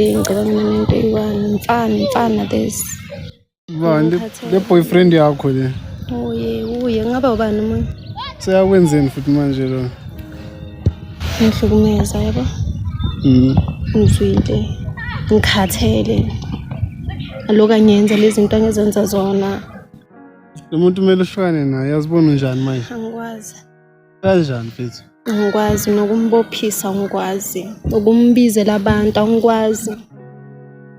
day ngicabangana nento eyi-one. Mfana, mfana this. Bani le boyfriend yakho le? Uye, uye, ngaba ubani omunye? Seyakwenzeni futhi manje lo? Ngihlukumeza yabo. Ngizwile. Ngikhathele. Aloku angenza lezi zinto angizenza zona. Lo muntu kumele uhlukane naye, yazibona unjani manje? Angikwazi. Kanjani mfethu? Angikwazi nokumbophisa, angikwazi. Ukumbizela abantu, angikwazi.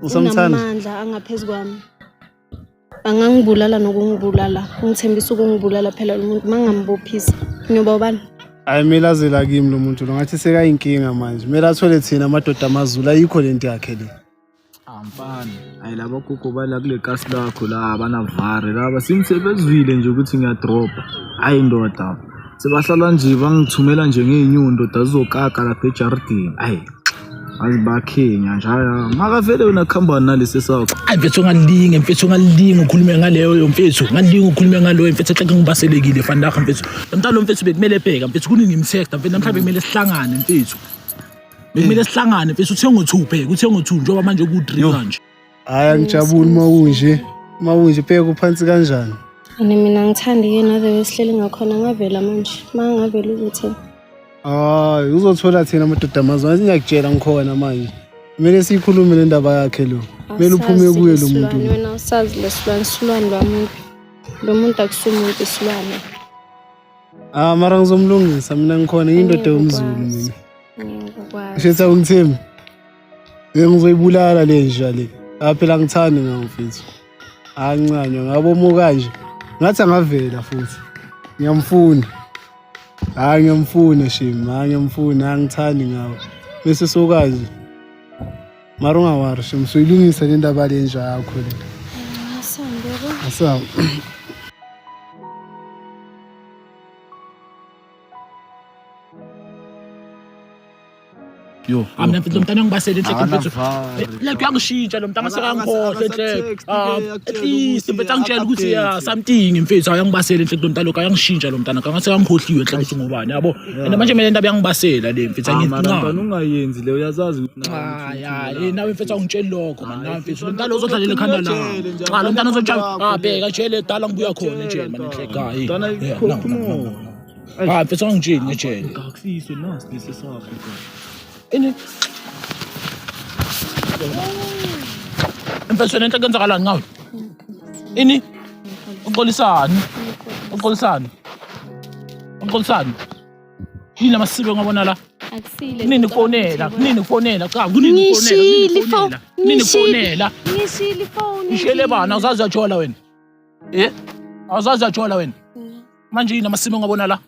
Usamthanda? Unamandla angaphezu kwami. Angangibulala nokungibulala. Ungithembisa ukungibulala phela lo muntu mangambophisa. Ngiyoba ubani? Hayi kumele aze la kimi lo muntu lo ngathi sekayinkinga manje. Kumele athole thina amadoda amaZulu ayikho lento yakhe le. Ah mfana, hayi laba gogo bala kule kasi lakho la abanavari laba simsebezwile nje ukuthi ngiyadropa. Hayi ndoda. Sebahlala nje bangithumela nje ngey'nyundo ndoda zizokaka lapha ejardini. Hayi. Azi bakhenya nje haya. Makavele wena kuhamba nalesi sakho. Ayi mfethu ungalinge mfethu ungalinge ukhulume ngaleyo mfethu ungalinge ukhulume ngaloyo mfethu enhle ngibaselekile fandaga mfethu lo mntana lo mfethu bekumele ebheka mfethu kuningi ngimthexta mfethu namhlanje bekumele sihlangane mfethu bekumele sihlangane mfethu uthe ngo-two bheka uthe ngo-two njengoba manje ku-three kanje Hayi angijabuli uma kunje. Uma kunje bheka uphansi kanjani? And mina ngithandi yena the way sihleli ngakhona ngavela manje. Ma ngavela uzothini? Hayi uzothola thina amadoda amaZulu. Ngathi ngiyakutshela ngikhona manje. Kumele siyikhulume le ndaba yakhe lo. Kumele uphume kuye lo muntu. Wena usazi lesilwane, silwane lo muntu. Lo muntu akusumuntu isilwane. Ah mara ngizomlungisa mina ngikhona ngiyindoda yomZulu mina. Ngikwazi. Shetha ungithembi. Ngizoyibulala le nja le. Ah phela ngithandi ngawo mfethu. Ancanywa ngabomu kanje. Ngathi angavela futhi. Ngiyamfuna. Hayi ngiyamfuna shim, hayi ngiyamfuna, angithandi ngawo. Bese sokanje. Mara ungawari shim, soyilungisa le ndaba le nja yakho le. Asambe yabo. Asambe. Yo. Ah, mina mfethu lo mntana ngibasele enhleke mfethu. Akanavari. Like uyangishintsha lo mntana sekangikhohlwa enhleke. Akasa-text-ke, Ah, akutshela at least ukuthi mfethu angitshela ukuthi update. ya something mfethu ayangibasela enhleke lo mntana lokho ayangishintsha lo mntana kangathi sekangikhohliwe enhleke ukuthi ngubani yabo. And manje mina indaba yangibasela le mfethu Ah, angithi mara mntwana ncane. ungayenzi leyo uyazazi ukuthi nawe Ah, ukuthi ya, uthumela. eh, nawe mfethu awungitsheli lokho man, nawe mfethu. Lo mntana uzodlalela ekhanda lami. Utshele nje, Cha, lo mntana uzotshela, wakho ah, le. bheka jele dala ngibuya khona ejele man enhleke. Ah, eh. Mntwana, Yeah, come no, no, no, on. no, no. Ah, mfethu awungitsheli ngejele. Akusiso nasi lesi sakho ka. Ini Mfethu wena into kwenzakalani ngawe? Ini? Uxolisani? Uxolisani? Uxolisani? Yini amasiko engabona la? Akusile. Kunini kufonela? Kunini kufonela? Cha, kunini kufonela? Ngishilo Kunini ifoni. kufonela? Kunini kufonela? Ngishilo ifoni. Ushiyele bani? Awuzazi uyajola wena. Eh? Awuzazi uyajola wena. Manje yini amasimo engabona la?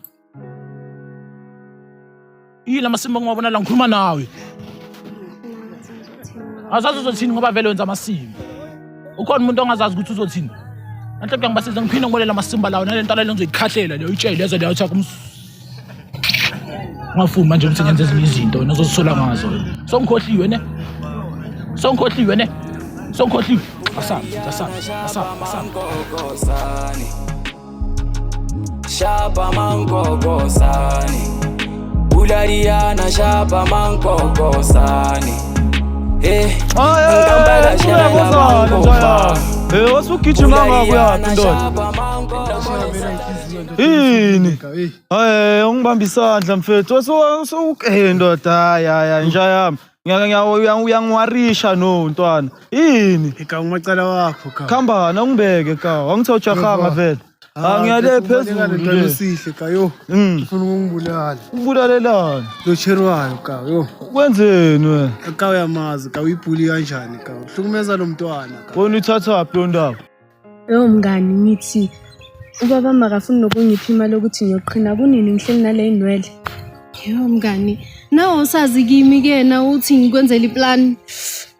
Yini amasimo engabona la ngikhuluma nawe? Azazi uzothini ngoba vele wenza amasimo. Ukhona umuntu ongazazi ukuthi uzothini. Enhle ngibasiza ngiphinde ngibolele amasimba lawo nale ntala lengizoyikhahlela leyo itshele lezo leyo uthi ungafuni manje ukuthi ngenze ezinye izinto wena ozozisola ngazo. Songikhohliwe ne? Songikhohliwe ne? Songikhohliwe. Asambe, asambe, asambe, asambe. Mankokosane. Shapa mankokosane. Bulariana shapa mankokosane. Eh, nkambala shela mankofa. Eh, wasugijima ngakuyaphi ndoda? Shapa mankokosane. Yini? Hey. Hayi, ungibamba isandla mfethu. Wasu eh ndoda, hayi hayi nja yami. Uyangiwarisha no ntwana. Yini? Eka umacala wakho ka. Khambana ungibeke ka. Angithe ujahanga vele. Ah ngiyale phezulu. Ntwana le. osihle ka yo. Ufuna ukungibulala. Ubulalelani? Lo cherwayo ka yo. Kwenzeni wena? Ka uyamazi ka uyibhuli kanjani ka. Uhlukumeza lo mntwana ka. Wena uthathaphi lo ndaba? Yo mngani ngithi ubaba makafuni nokungipha imali yokuthi ngiyoqhina kunini ngihleli nale inwele. Yo mngani, nawe usazi kimi ke na uthi ngikwenzela iplan.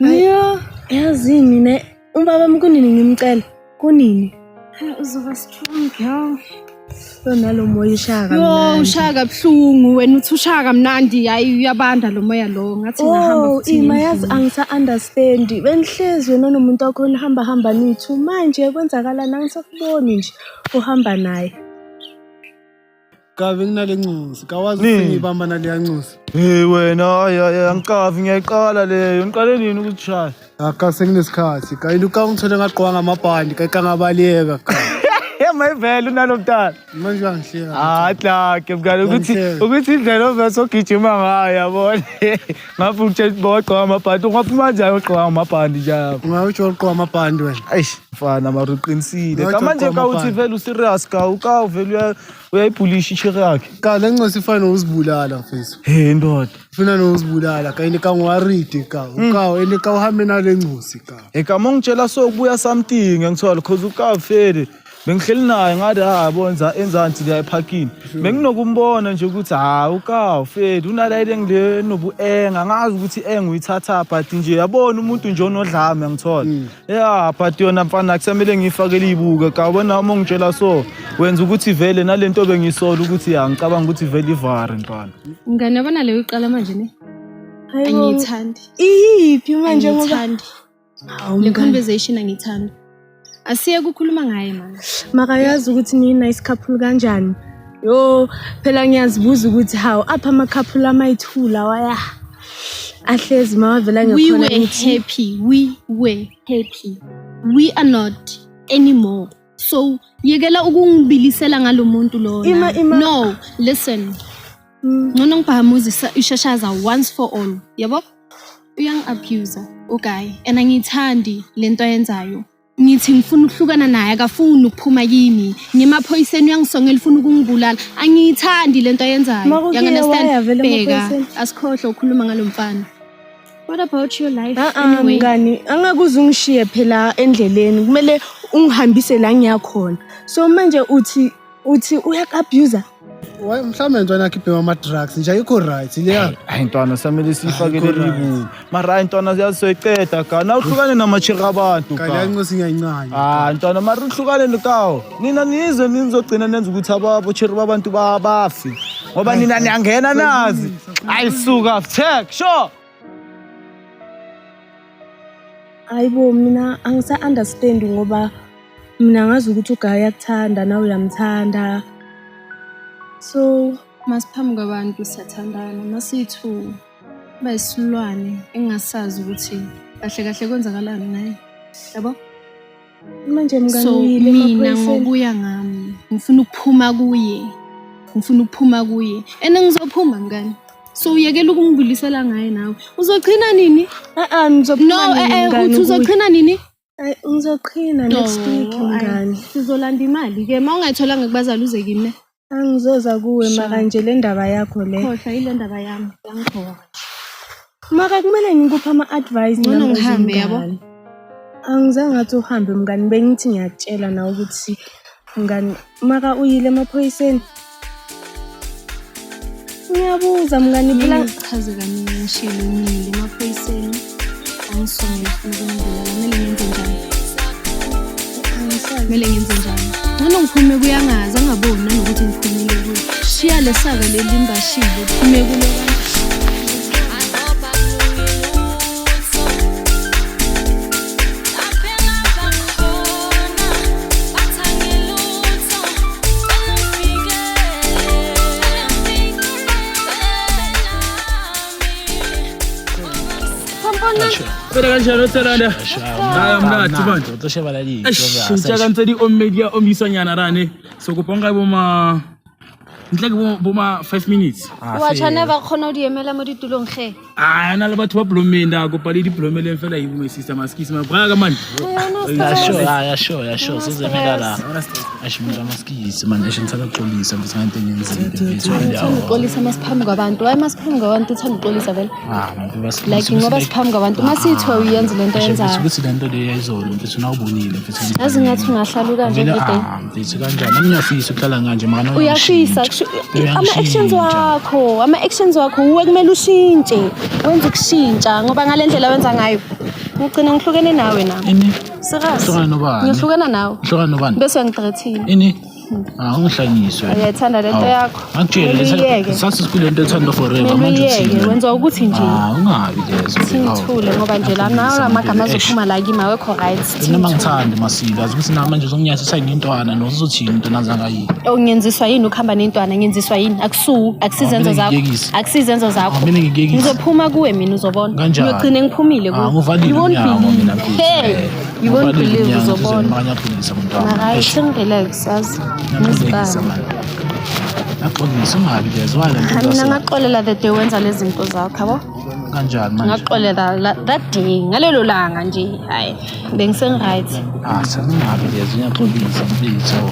Yo, yazini ne ubaba kunini ngimcela kunini. Uzoba strong girl. Yo nalo moya ushaya Yo kamnandi. ushaya kabuhlungu wena uthi ushaya kamnandi hayi uyabanda lo moya lo ngathi ngahamba Oh, futhi ima yazi angisa understand. Benihlezi wena nomuntu wakho nihamba hamba nithu. Manje kwenzakalani angisakuboni nje uhamba naye. Kabe nginale ncosi. Kawazi ukuthi ngiyibamba naleya ncosi. Hey wena, hayi hayi angikavi ngiyayiqala leyo. Ngiqale nini ukuzishaya? Aka sekunesikhathi. Ka into ka ungithole ngagqoka ngamabhandi ka kangabaleka ka. Mayivele unalo mntana. Manje uyangihleka. Ah, tlake mngane ukuthi Uyangihleka. ukuthi indlela ovese ogijima ngayo yabona. Ngapha ukutshela ukuthi bawagqoka amabhandi, ungaphuma kanjani ugqoka amabhandi nje apha? Ungawutsho ugqoka amabhandi wena. Eish mfana mara uqinisile. Ngathi Kamanje ugqoka ka uthi amabhandi. vele userious ka uka vele uyayibhulisha ichiri yakhe. Ka le ncosi ifana nokuzibulala mfethu. Hey ndoda. Ifuna nokuzibulala ka ene ka ngiwaride ka. Uka ene ka uhambe nale ncosi ka. Eka mongitshela so kubuya something ngithola cause ukavele bengihleli naye ngathi ha bonza enzansi la ephakini benginokumbona nje ukuthi ha ukafeli unalayile ngile nobu-enga ngazi ukuthi enga uyithatha but nje yabona umuntu nje onodlame ngithola ya but yona mfana kusamele ngiyifakele iyibuke ka wena uma ungitshela so wenza ukuthi vele nale nto bengiyisola ukuthi ya ngicabanga ukuthi vele ivare ntwana. Mngani yabona leyo iqala manje ne? Hayibo. Angiyithandi. Iyiphi manje ngoba Angiyithandi. Hawu, Le mngani. conversation angiyithandi. Asiye ukukhuluma ngaye manje. Maka yazi ukuthi niyi-nice couple kanjani. Yo, phela ngiyazibuza ukuthi hawu apha ama-couple amayi-two lawa ya ahlezi mawavela We ngekhona were ngithi happy. We were happy. We are not anymore. So yekela ukungibilisela ngalomuntu lona. Ima- No, listen. Ngcono ngibhamuze ishashaza once for all. Yabo? Uyangi-abuse uguy and angiyithandi lento ayenzayo. Ngithi ngifuna ukuhlukana naye akafuni ukuphuma kimi. Ngemaphoyiseni uyangisongela ufuna ukungibulala. Angiyithandi lento ayenzayo. Maka You uke understand? waya vele Bheka, emaphoyiseni? asikhohlwe ukukhuluma ngalo mfana. What about your life A-a anyway? mngani, angeke ungishiye phela endleleni, kumele ungihambise la ngiyakhona. So manje uthi uyaku-abuser. Why mhlawumbe ntwana yakhe ibhema ama-drugs nje ayikho right leya. Hayi ntwana samele siyifakele Ayikho right. ibuku. Mara hayi ntwana yasoyiqeda ka. Na uhlukane namachiri abantu Ka leya ka. ncosi ngiyayincanya. Ah ntwana mara uhlukane nikawo. Nina nizwe nizogcina nenza ukuthi abochiri babantu bafi. Ngoba nina niyangena nazi. Hayi suka check sure. Hayibo mina angisa-understand ngoba mina ngazi ukuthi uGayi uyakuthanda nawe uyamthanda. So Masiphambi kwabantu siyathandana, masiyi-two bayisilwane engingasazi ukuthi kahle kahle kwenzakalani ngaye. Yabo? manje mngani So uyile mina emaphoyiseni? ngokuya ngami ngifuna ukuphuma kuye. Ngifuna ukuphuma kuye. And ngizophuma mngani. So uyekela ukungibulisela ngaye nawe. Uzochina nini? A-a ngizophuma No, nini mngani uthi kuye? uzochina nini? Ayi, ngizoqhina next week No, ayi, mngani. Sizolanda imali ke. Uma ungayitholanga kubazali uze kimi ne. Angizoza kuwe maka nje le ndaba yakho le. Khohlwa ile ndaba yami. Yangibhora. Maka kumele ngikuphe ama-advice Ngcono nami as ngihambe, yabo? umngani. Angizange ngathi uhambe mngani, bengithi ngiyakutshela nawe ukuthi mngani maka uyile emaphoyiseni. Ngiyabuza mngani phela Ngichaze kaningi ngishilo ngiyile emaphoyiseni. Angisongela ufuna ukungibulala. Kumele ngenze njani? angisazi. Kumele ngenze njani? Ngcono ngiphume kuyangazi angaboni nanokuthi ngiphumile kuyo. Shiya lesaka leli limbashile uphume kulo kanje. Fela kanjani othelanda? Hayi mnati manje. O tlo sheba la dijo. Eish, ntjaka ntse di omme di a omisanyana rane. So kopa o nka bo ma ntle ke bo ma 5 minutes. Wa tshwana ba kgona ho di emela mo ditulong ge. Ah, na le batho ba blomeng da kopa le di blomeleng fela e my sister maskisi ma braka man. Ya sure, ya sure, ya sure. Sizemela la. Eish mina maskisi man, eish ngithanda ukuxolisa mfethu ngento engiyenzile mfethu. Uthanda ukuxolisa masiphambi kwabantu. Hayi masiphambi kwabantu uthanda ukuxolisa vele. Ah, man, bas. Like ngoba siphambi kwabantu masithiwa uyenza lento oyenzayo. Ukuthi lento le yayizolo mfethu nawubonile mfethu. Yazi ngathi ungahlala ukanje Vele everyday. ah mfethu kanjani? Nami ngiyafisa ukuhlala kanje maka nawe Uyafisa ama-actions wakho, ama-actions wakho uwe kumele ushintshe. Wenze ukushintsha ngoba ngale ndlela wenza ngayo ngigcina ngihlukene nawe nami. Ini Serious. Uhlukana nobani? Ngihlukana nawe. Uhlukana nobani? Bese uyangithreathina. Ini Ah, ungihlanyiswe. Uyayithanda lento yakho. Ngakutshela Kumele uyiyeke. sathi sikule nto ethanda forever Kumele manje uyiyeke. uthini? Wenza ukuthi nje. Ah, ungabi lezo. Thingithule ngoba nje la nawe amagama azophuma la kimi awekho right. Noma ngithandi Masilo, azi ukuthi nami manje uzonginyazisa ngintwana nozothini into nazangayini. Oh, ngiyenziswa yini ukuhamba nentwana? Ngiyenziswa yini? Akusuku, akusizenzo Ah, mina zakho. ngiyekise. Akusizenzo zakho. Ah, mina ngiyekise. Ngizophuma kuwe mina uzobona. Kanjani? Ngiyogcina ngiphumile Ah, ngivalile You won't umnyango believe. mina mfethu. Hey, you won't Ngivalile believe umnyango, uzobona. Ngiyapholisa mntwana. Mara hayi Eish, sengirelax yazi. ngiyaxolisa Ngizibambe. manje. Yaxolisa ungabi lezo wala nto Mina ngaxolela the day wenza lezi zinto zakho yabo. kanjani manje? Ngaxolela that day ngalelo langa nje hayi bengiseng-right. Ah, sengingabi lezo ngiyaxolisa mfethu.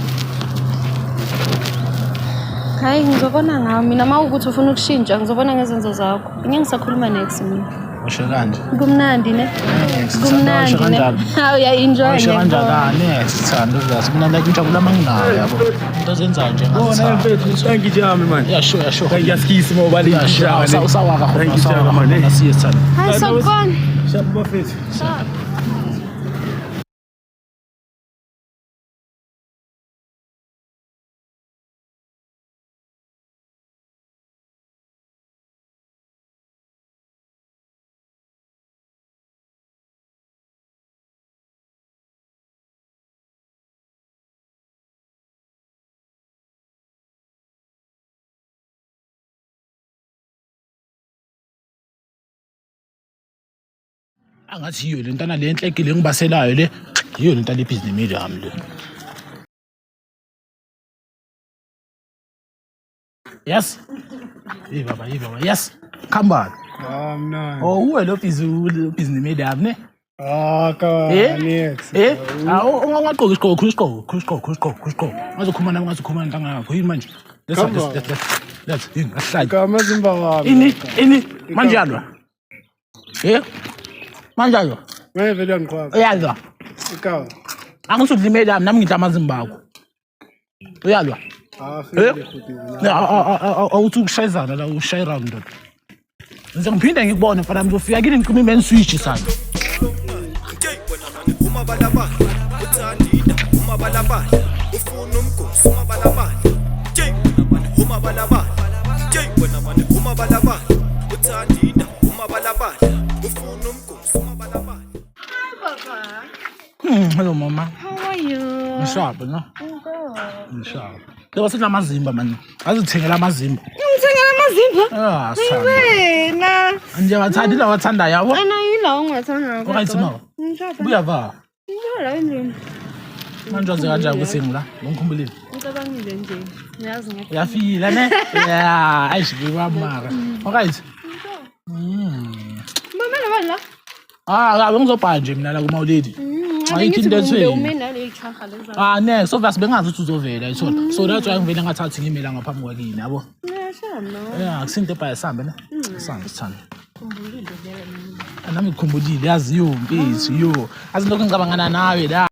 Hayi ngizobona ngawe mina uma ukuthi ufuna ukushintsha ngizobona ngezenzo zakho. Ngeke ngisakhuluma next mina. Usho kanje. Kumnandi ne? Next, Kumnandi usho ne? kanjani? Hawu uya-enjoy Usho ne? kanjani? Ah, next thando uyazi mina like ngijabula manginayo yabo. Into ozenzayo nje Bona ngazithanda. mfethu, thank you jami man. Yeah, sure, yeah, sure. Thank you skisi mo bali. Yeah, sure. Usawaka khona, Thank you usawaka jami man. khona siye sithanda. Hayi sokubona. Sharp bafethu. Angathi yiyo le ntwana le enhlekile engibaselayo le. Yiyo le ntwana ebhizinisi yami le. Yes. Hey baba, hey baba. Yes. Khamba. Ah, mnandi. Oh, uwe lo busy business yami ne? Ah, ka Eh? next. Eh? Ah, ungaqoki isiqoko, khulula isiqoko, khulula isiqoko, khulula isiqoko, khulula isiqoko. Ngazokhuluma nami, ngazokhuluma nentanga yakho. Yini manje? Let's Khamba. let's let's let's. Yini asihlale. Ka amazimba wami. Ini ini manje yalwa. Eh? Manje yalwa. Ngeke vele ngiqhwabe. Uyalwa. Ikawa. Angisho udla yami nami ngidla amazimba akho. Uyalwa. Ah, Eh? file futhi. Awuthi ukushayizana la ushaye round ndoda. Ngize ngiphinde ngikubone mfana ngizofika kini ngicima i-main switch sana. Hello mama. How are you? Ngishaphi no? Ngishaphi. Lebo sidla amazimba mani. Azithengela amazimba. Ngithengela amazimba? Ah, sithanda. Wena. Nje bathanda ila bathandayo yabo. Wena yila ongathanda. Alright mama. Ngishaphi. Buya va. Ngishaphi endlini. Manje waze kanjani ukuthi ngila? Ngikhumbulile. Ngicabangile nje. Ngiyazi ngeke. Uyafila ne? Yeah, ayish ngibamara. Alright. Mama la la. Ah, bengizobhala nje mina la kuma-lady. Ayikho into etheni. Ume nale changa leza. Ah, ne, so obvious bengazi ukuthi uzovela ayithola. So that's why ngivele ngathathi ngimela ngaphambi kwakini, yabo. Ngiyashama. Yeah, akusinto ebhaya sambe ne. Sambe sithanda. Nami ngikhumbulile yazi yo mfethu yo. Azi lokho ngicabangana nawe la.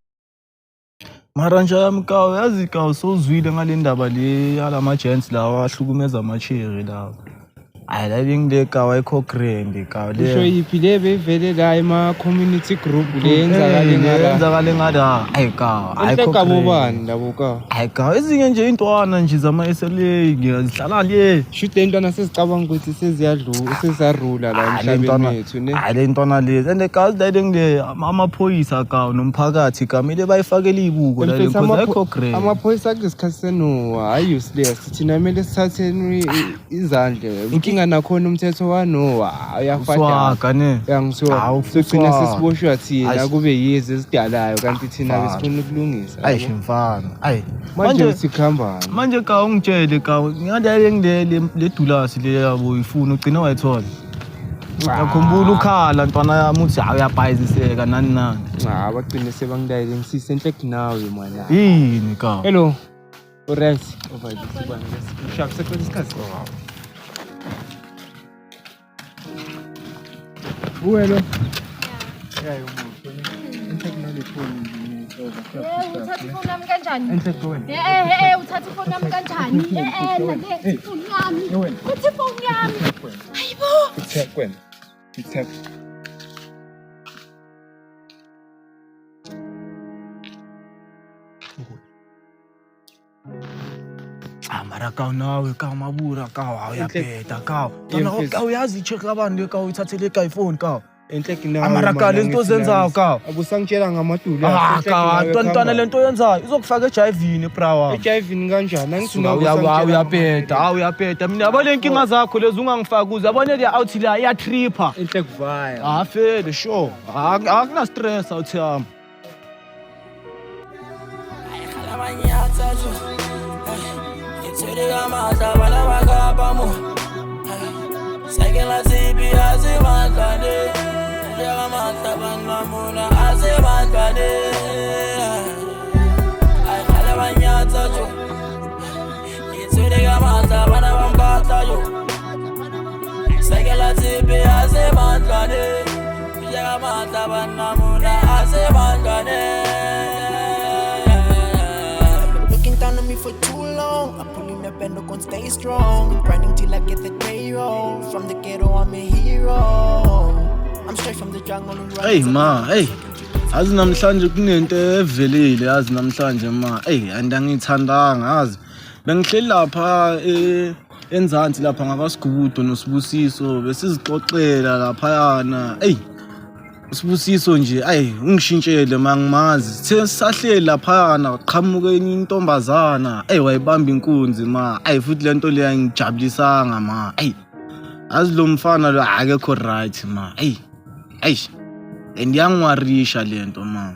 Mara nje yami kawu yazi kawu sowuzwile ngale ndaba le yalama gents lawa ahlukumeza ama-cherry lawa. Hayi la bengile kawu ayikho grand kawu Usho le. yiphi le beyivele la ema-community group le yenzakale ngala Yenzakale ngala. Hayi kawu ayikho enhleka grand. bobani labo ka Hayi kawu ezinye nje intwana nje zama-SLA ngizihlala le. shuthi le ntwana sezicabanga ukuthi seziyadlula sezarula la Hayi, le emhlabeni ntwana- wethu ne hayi le ntwana lezi and kazi la ngile amaphoyisa kawu nomphakathi kamele bayifakele ibuko la Mfethu, because ayikho grand. amaphoyisa kulesikhathi senowa hayi useless thina kumele sithatheni izandla inkinga nakhona umthetho wanowa uyafadala Uswaga ne. yangithiwa Hawu, sogcina uswaga. sesiboshwa thina Ayi. kube yizi esidalayo kanti thina Mfana. besifuna ukulungisa Ayi yabo. mfana. Ayi. manje uthi kuhambani Manje ka ungitshele ka ngale ngile le dulasi le yabo ifuna ugcina wayithola. Ngiyakhumbula ukhala ntwana yami uthi hayi uyabhayiziseka nani nani. Cha bagcine sebangidayile ngisisenhle kunawe mana. Yini ka? Hello. Alright. Over sibani. Sharp second isikhathi. Uwelo. Yeah, umuntu. Uthatha ifoni yami kanjani? Enhle kuwena. Eh uthatha ifoni yami kanjani? Eh nale ifoni yami. Uthi ifoni yami. Hayibo. Tap wena. Tap. Mara kaw nawe kaw mabura kaw awuyabheda kaw. Yeah, Tona mfethu. kaw uyazi i-check labantu kaw uyithathele ka iPhone kaw. Enhle kinawe. Amara ka lento ozenzayo kaw. Abusangitshela ngamadulu. Ah kaw ntwana lento oyenzayo izokufaka ejayivini bra wami. Ejayivini kanjani? Angithi Suka nawe uyabheda, hawu uyabheda. Mina yabo le nkinga zakho lezi ungangifaki kuzo. Yabona le out la iyatripha. Enhle kuvaya. Ah fele sure. Akuna stress out yami. Looking down on me for too long. I'm pulling up and gon' stay strong. Grinding till I get the payroll. From the ghetto, I'm a hero. I'm straight from the jungle. and Hey running ma, hey. Azi namhlanje kunento evelile yazi namhlanje ma. Hey, and angithandanga yazi. Bengihleli lapha enzansi lapha ngakwaSigubudo noSibusiso besizixoxela laphayana. Hey. Sibusiso nje ayi ungishintshele mangimazi. Sithe sisahleli laphayana qhamuka enye intombazana. Ey wayibamba inkunzi ma. Ayi futhi lento le angijabulisanga ma. Ey. Azi lo mfana lo akekho right ma. Ey. Eish. And yangiwarisha lento ma.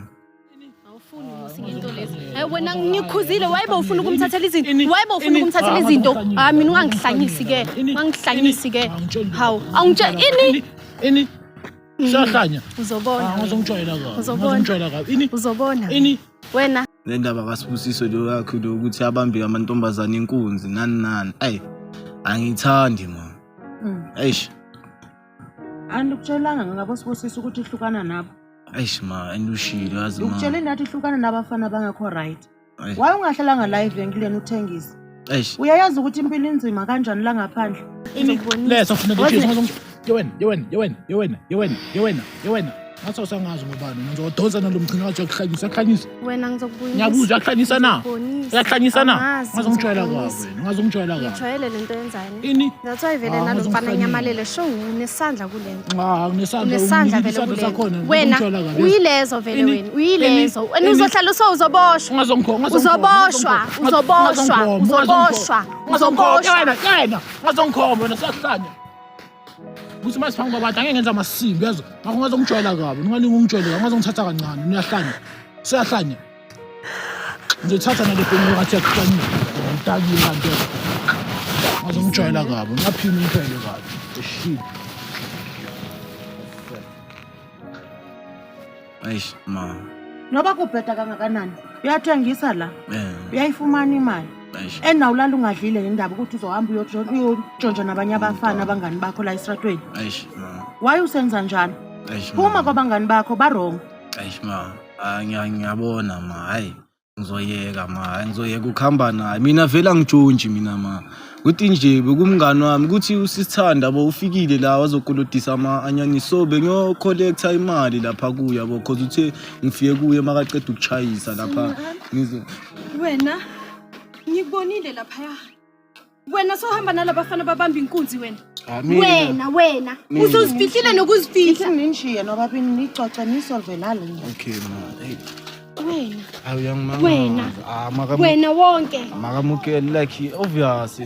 Awufuni musi into lezi. Wena ngikhuzile wayibe ufuna ukumthathela izinto. Wayibe ufuna ukumthathela izinto. Ah mina ungangihlanyisi ke. Ungangihlanyisi ke. Hawu, awungitshela ini? Ini siyahlanya. Uzobona. Ah ngizongijwayela kabi. Uzobona. Ngizongijwayela kabi. Ini Uzobona. Ini Wena Le ndaba kaSibusiso lo yakhe lo ukuthi abambe amantombazane inkunzi nani nani. Ey. Angithandi ma. Eish. Andikutshelanga ngabo Sibusiso ukuthi hlukana nabo. Eish ma, andushilo yazi ma. Ngikutshele nathi hlukana nabafana abangekho right. Eish. Why ungahlalanga la evenkileni uthengise? Eish. Uyayazi ukuthi impilo inzima kanjani la ngaphandle. Ini leso funa ukuthi yewena yewena yewena yewena yewena yewena yewena. Ngathi awusangazi ngobani ngizodonsa nalo mchino ngathi uyakuhlanyisa uyakuhlanyisa. Wena ngizokubonisa. Ngiyakuzwa uyakuhlanyisa na? Ngizokubonisa. Uyakuhlanyisa na? Angazi, Ngazongijwayela kabi ngizokubonisa. wena. Ngazongijwayela kabi. Ngijwayele lento oyenzayo. Ini That's why vele Ah, nalo mfana ngazongifanyela. nyamalele sho unesandla kulento. Ah unesandla Unesandla unikile vele isandla kulento. sakhona. Wena ngizongijwayela kabi. uyilezo vele Ini? wena, uyilezo. Ini? Wena uzohlala usozoboshwa. Ungazongikhomba. Uzoboshwa, uzoboshwa, uzoboshwa, uzoboshwa. Wena wena ungazongikhomba wena siyahlanya. Kuthi mase phambi kwabantu angeke ngenza amasimbi yazo. Ngakho ungazongijwayela kabi. Ungalingi ungijwayele kabi. Ungazongithatha kancane. Uyahlanya. Siyahlanya. Ngizothatha nale foni ngathi yakuhlanyisa. Ngidakile kanti. Ungazongijwayela kabi. Ungaphimi ungijwayele kabi. Shit. Eish ma. Noba kubheda kangakanani? Uyathengisa la. Eh. Uyayifumana imali. Eish. Enawulala ungadlile ngendaba ukuthi uzohamba uyotshontsha nabanye abafana abangani bakho la esitratweni. Eish ma. Why usenza njalo? Eish ma. Phuma kwabangani bakho ba-wrong. Eish ma. Ah ngiyabona ma. Hayi. Ngizoyeka ma, hayi ngizoyeka ukuhamba naye. Mina vele angitshontshi mina ma. Kuthi nje bekumngani wami ukuthi usisithanda bo ufikile la wazokolodisa ama-anyanisi so bengiyo-collecta imali lapha kuye yabo cause uthe ngifike kuye makaceda ukuchayisa lapha ngizo Wena ngikubonile laphaya. Wena sohamba nalabafana babamba inkunzi wena. Ah, mina. Wena wena Mina. usuzifihlile nokuzifihla. Nishiye nobabini nicoce nisolve lale nje. Okay ma. Hey. Wena Awu uyangimangaza. Wena. Ah wena wonke makamukele like obvious.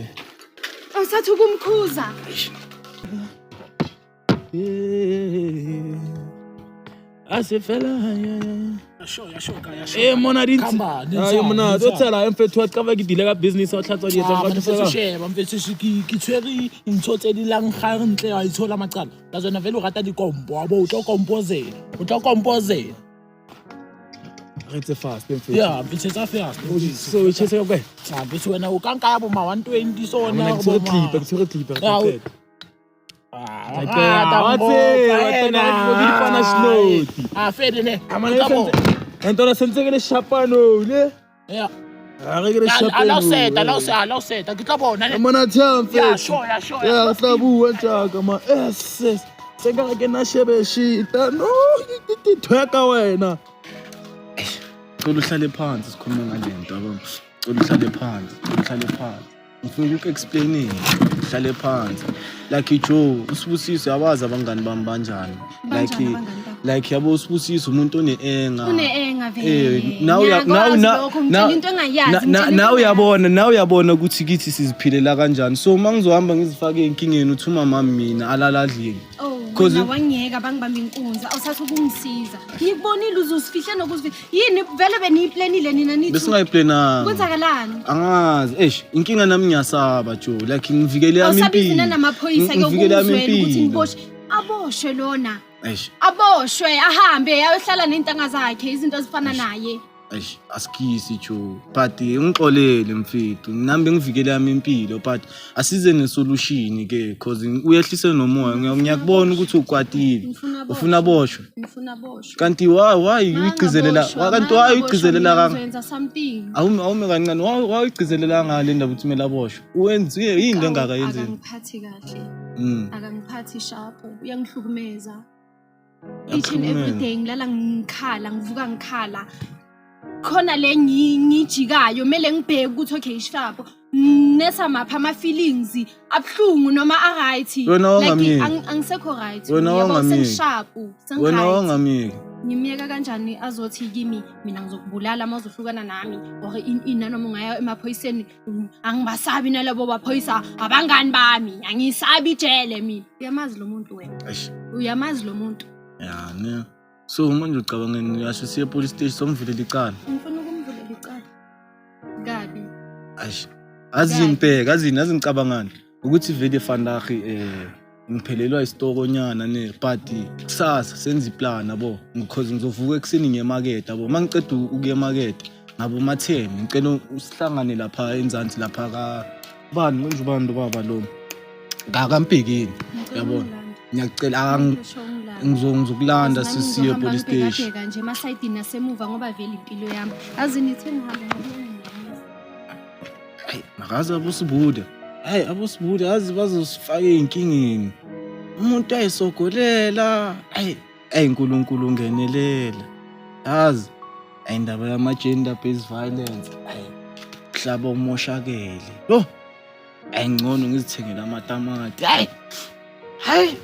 awusathi ukumkhuza. Asifela Yasho Eh mona di Khamba, Hayi mona ntsha. tso tsela mfethu wa qaba ke dile ka business wa tlhatswa dietsa Ah, ka mfethu thusa. sheba mfethu ke tshwere ntho tse di lang ga ntle wa itshola macala. La tsona vele o rata dikompo wa bo o tlo kompozela. O tlo kompozela. Re tse fast mfethu. Yeah, mfethu tsa fast. So e chese ka kae? Ah, mfethu wena o ka nka ya bo ma 120 sona. Mona ke tshwere clip, ke tshwere clip re Ya, tla qeta. Ah, Wa tseba, wa tsena ke di fana sloti. Ah, fede ne. Amana Ntona sentse ke le shapano le. Yeah. Ha re ke le shapano. Ala o seta, ala o seta, ala o seta. Ke tla bona ne. Mona tjha mfethu. Ya, sure, ya, sure. Ya, re tla bua tjaka ma. Yes. yes. Se nka re ke na shebe shita. No, ke thweka wena. Cela uhlale phansi sikhulume ngale nto yabo. Cela uhlale phansi, cela uhlale phansi. Ngifuna uku-explainela hlale phansi like Joe uSibusiso yabazi abangani bami banjani like Banjani abangani bakho? like yabo uSibusiso umuntu one-enga Une-enga vele. Eh, nawe uya- Ngiyakwazi nawe- na- lokho, ngitshela na- into engayazi, na- ngitshela into nawe uyabona nawe uyabona ukuthi kithi siziphilela kanjani so uma ngizohamba ngizifake enkingeni uthi umamami mina alala adlini Oh, 'Cause- wena wangiyeka bangibamba inkunzi awusatha ukungisiza ngikubonile uzuzifihle nokuzifihla yini vele beniyiplanile nina nithi besingayiplananga kwenzakalani angazi eish inkinga nami ngiyasaba Joe like ngivikele yami awusabizi impilo nanamaphoyisa ke Ngivikele yami ukuzwela ukuthi impilo. niboshwe aboshwe lona Eish aboshwe ahambe ayohlala ney'ntanga zakhe izinto ezifana naye Eish asikhisi Joe but ungixolele mfethu nami bengivikele yami impilo but asize nesolution ke cause uyehlise nomoya ngiyakubona ukuthi ukwatile Ngifuna aboshwe. ufuna aboshwe ngifuna aboshwe kanti why uyigcizelela kanti why uyigcizelela kanga ngizoyenza something awume awume kancane why uyigcizelela ngale ndaba ukuthi kumele aboshwe uwenziwe yini engaka yenzeni akangiphathi kahle Mm. akangiphathi sharp uyangihlukumeza each and Uyakuhlukumeza. every day ngilala ngikhala ngivuka ngikhala khona le ngijikayo kumele ngibheke ukuthi okay sharp nesamaphi ama-feelings abuhlungu noma a-right Wena wangamyeki. Like, angisekho right Wena Yabo, wangamyeki. sengisharp wena sengi-right wangamyeki ngimyeka kanjani azothi kimi mina ngizokubulala uma uzohlukana nami or ini nanoma ungaya emaphoyiseni angibasabi nalabo baphoyisa abangani bami angisabi ijele mina uyamazi lo muntu wena Eish. uyamazi lo muntu ya ne so manje ucabangeni uyasho siye police station somvulela icala ngifuna ukumvulela icala kabi Eish. Azini bheka azini azingicabangani ukuthi vele fandahi ngiphelelwa isitokonyana ne but kusasa senza iplan yabo because ngizovuka ekuseni ngiye emakethe yabo uma ngiceda ukuya emakethe ngabo ma-10 ngicela usihlangane lapha enzansi lapha ka bani manje ubani lo baba lo ngakampekeni yabo ngiyakucela ngizokulanda sisiye police station ngibhekabheka nje emasayidini nasemuva ngoba vele impilo yami azini ithe ngihambe ngoba Hayi, makaze abosibuda hayi abosibuda yazi bazosifaka ey'nkingeni umuntu ayisogolela hayi ayi nkulunkulu ungenelela yazi ayi indaba yama-gender based violence hayi mhlaba umoshakele yo ayi ngcono ngizithengele amatamati hayi hayi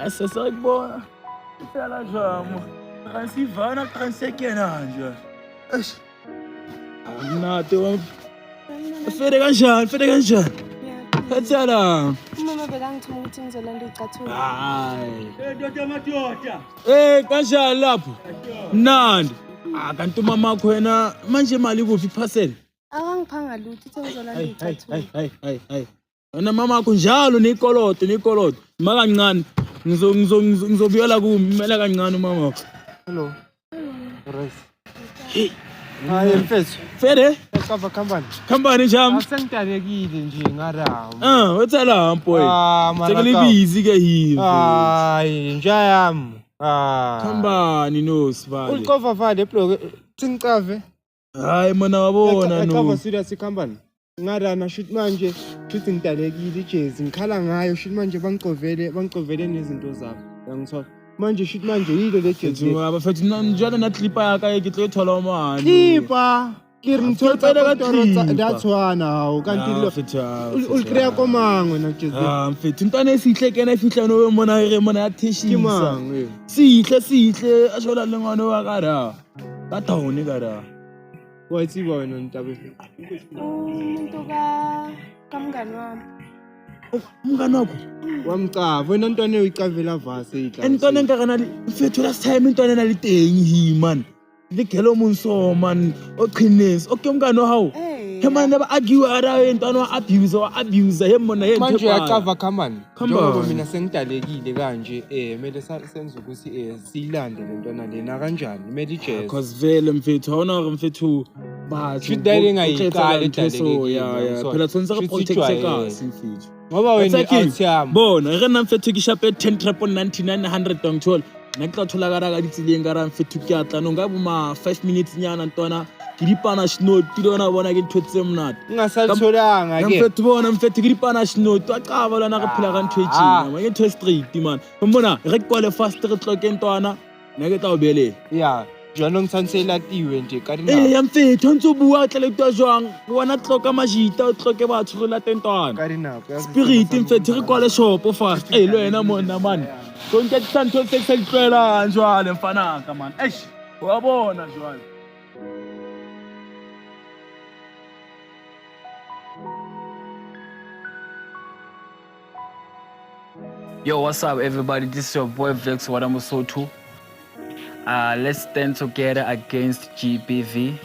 Sasakubona. Phela jamo. Transivana transekena nje. Eish. Awunate wa. Fede kanjani? Fede kanjani? Phathela. Umama bekangithuma ukuthi ngizolanda iy'cathulo. Hayi. Eh ndoda madoda. Eh kanjani lapho? Mnandi. Ah kanti umama wakho wena manje imali kuphi iparcel? Akangiphanga lutho uthe ngizolanda Hayi hayi iy'cathulo. hayi hayi hayi hayi. Wena mama wakho njalo nekoloto nekoloto. Ima kancane. Ngizo ngizo ngizobuyela kumela kancane umama wakho. Hello. Right. Hayi mfethu. Fede? Cover company. Company jam. Asengidalekile nje ngaramu. Ah, wethala mpoy. Ah, mara Sekule busy ke yini. Hayi, nja yami. Ah. Khambani no sibali. Ulicover vale block. Singicave. Hayi mana wabona no. Cover serious company. Ngarana shoot manje shuthi ngidalekile ijezi ngikhala ngayo shoot manje bangicovele bangicovele nezinto zabo. Uyangithola? Manje shoot manje yilo le jezi. Mfethu abafethu njalo na clipa yaka ke tlo thola mane. Clipa. Ke re ntho Ke ka clipa. That's one hawo kanti lo ulikreya komang wena jezi. Ah mfethu ntwana esihle kena efihla no mona re mona ya theshisa. Ke mang, eh? Sihle sihle ashola le ngwana wa ka ra. Ka down ka ra. Wa tseba wena ntabe. Umuntu kamngani wami. Umngani wakho? Wamcava wena ntwana uyicavela vase itla. Ntwana nkakana le mfethu last time ntwana na le teng hi man. Le gelo monso man o qhinese okay mngani wa hao. He man ba argue ara ntwana wa abuse wa abuse he mona he Manje uyacava khamani. Khambani. Njengoba mina sengidalekile kanje kumele senze ukuthi siyilande le ntwana lena kanjani kumele ijeze. Because vele mfethu ha ona hore mfethu batho Shuthi dale engayiqali ntho so edalekile, ya ya uyangithola? phela tshwanetse re Shuthi protect ijwayele. kasi mfethu. Ngoba wena What's that i-out yami. Bona re nna mfethu ke shape 10 triple 99 100 wangithola. Nna ke tla thola ka ra ka ditseleng ka ra mfethu ke a tla no nka bo ma 5 minutes nyana ntwana ke dipana snow ti lona bona ke ntho tse monate. Ungasalitholanga ke. Mfethu bona mfethu ke dipana snow to qaba lona re phela ka ntho e tjena ma ke ntho e straight man. Mona re kwale fast re tloke ntwana nna ke tla o belela. Yeah. Jwanong tshwanetse e latiwe nje ka dinako. Eya mfethu, ha ntse o bua tlele kutwa jwang? Wena tloka majita, o tloke batho re late ntwana. Ka dinako. Yazi Spirit mfethu re kwale shopo fast. Ey le wena monna man. Tlo nketsisa ntho tse ke sa di tlwaelang jwale mfanaka man. Eish, wa bona jwale. Yo, what's up, everybody? This is your boy Vex Wadamusotu. Let's stand together against GBV.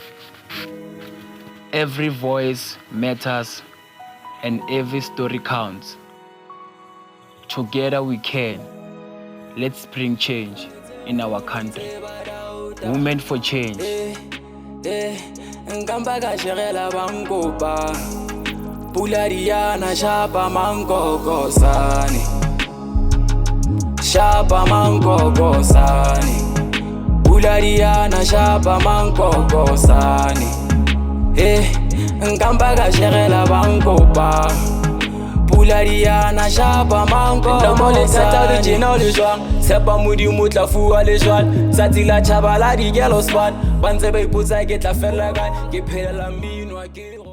Every voice matters and every story counts. Together we can. Let's bring change in our country. Women for change. Nkampa ka shegela bankopa pula diana shapa mankokosane shapa mankokosane pula diana shapa mankokosane nkampa ka shegela bankopa pula diana shapa mankokosane tjena o le jwang tshepa modimo tla fuwa le jwang tsatsi la tjhaba la di-yellow span ba ntse ba ipotsa ke tla fella kae ke phelela mmino wa ke.